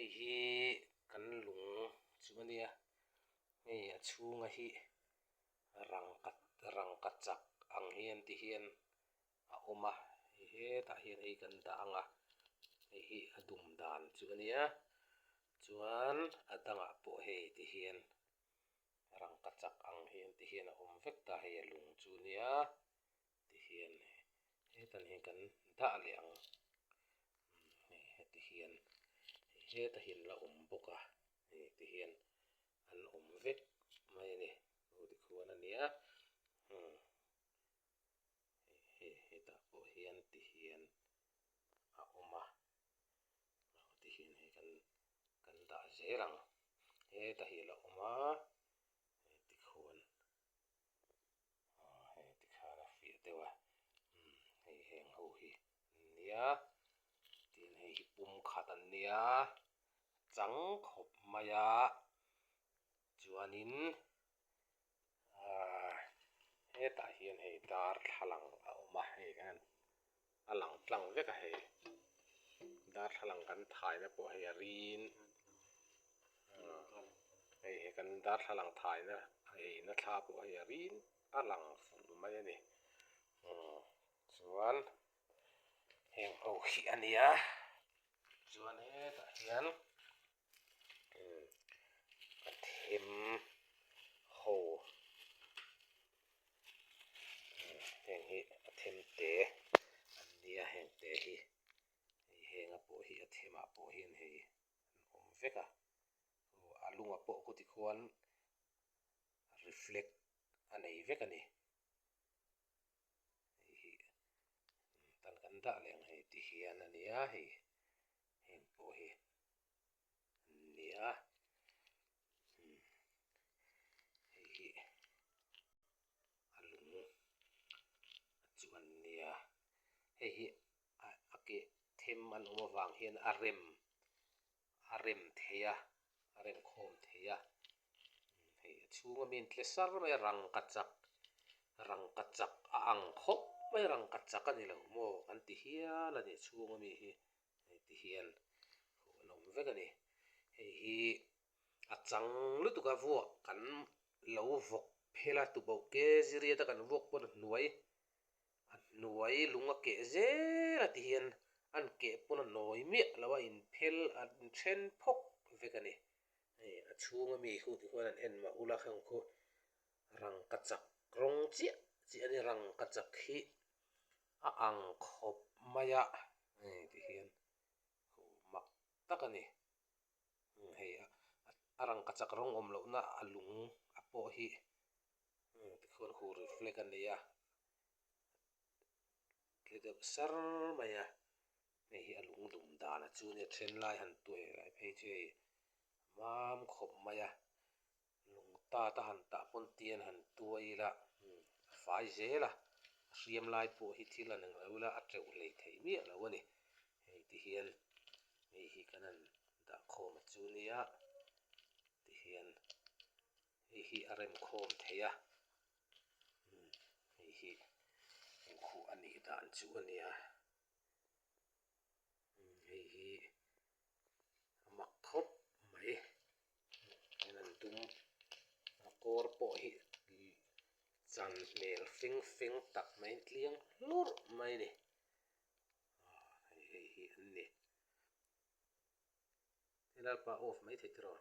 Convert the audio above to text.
Hei hi kan lung chu a nia, hei a chhunga hi rangka rangka chak ang hian ti hian a awm a, hei hetah hian hei kan dah ang a, hei hi a dum dan chu a nia, chuan a dangah pawh hei ti hian rangka chak ang hian ti hian a awm vek ta, hei a lung chu a nia. Ti hian hetan hian kan dah leh ang hei heti hian heta hian la awm bawk a hei ti hian an awm vek mai a ni aw tikhuan a nia umm hei hetah pawh hian ti hian a awm a aw ti hian hei kan kan dah zel ang heta hi a la awm a hei tikhuan. Aw hei tikhan a fiah deuh a umm hei heng ho hi an nia tin hei hi pum khat an nia chang khawp mai a chuanin ahh hetah hian hei darthlalang a awm a hei hian a lang tlang vek a hei darthlalang kan thaina pawh hei a rin hei he kan darthlalang thaina eina thla pawh hei a rin a lang fur mai a ni chuan heng ho hi a nia chuan hetah hian a them ho heng hi a them te an nia heng te hi hei henga pawh hi a themah pawh hian hei an awm vek a a lunga pawh khu tikhuan reflect a nei vek a ni hei hi tan kan dah leh ang hei ti hian a nia hei heng pawh hi an nia hei hi a lung chu an nia hei hi a keh them an awm avang hian a rem a rem thei a a rem khawm thei a hei a chhunga mi in tle sar mai a rangka chak rangka chak a ang khawp mai rangka chak a ni lo maw kan ti hial a ni a chhunga mi hi hei ti hian huh an awm vek a ni hei hi a chang lutuk a vuak kan lo vawk phel a tuboh ke ziriat a kan vuak pawn a hnuai a hnuai lung a keh zel a ti hian an keh pawn a nawi miah lo a inphel a inthen phawk vek a ni hei a chhunga mi khu ti khuan an en mah ula khang khu rangka chak rawng chiah chiah a ni rangka chak hi a ang khawp mai a hei ti hian huh mak tak a ni hei a rangka chak rawng awm lohna a lung a pawh hi tikhuan hu reflect a nei a tle deuh sar mai a hei hi a lung dum dan a chu nia then lai han tuai lai phei chu hei mam khawp mai a lung tat a han tah pawn tian han tuai ila a fai zel a a hriam lai pawh hi thil a neng lo ila a teuh hlei theih miah lo a ni hei ti hian hei hi kan han dah khawm a chu nia ti hian hei hi a rem khawm thei a hei hi inkhuh a nih dan chu a nia hei hi a mak khawp mai hian an dum a kawr pawh hi chan hmel fing feng tak mai tliang hlurh mai a ni hei hei hi an ni. Lalpa off mai theih tiraw.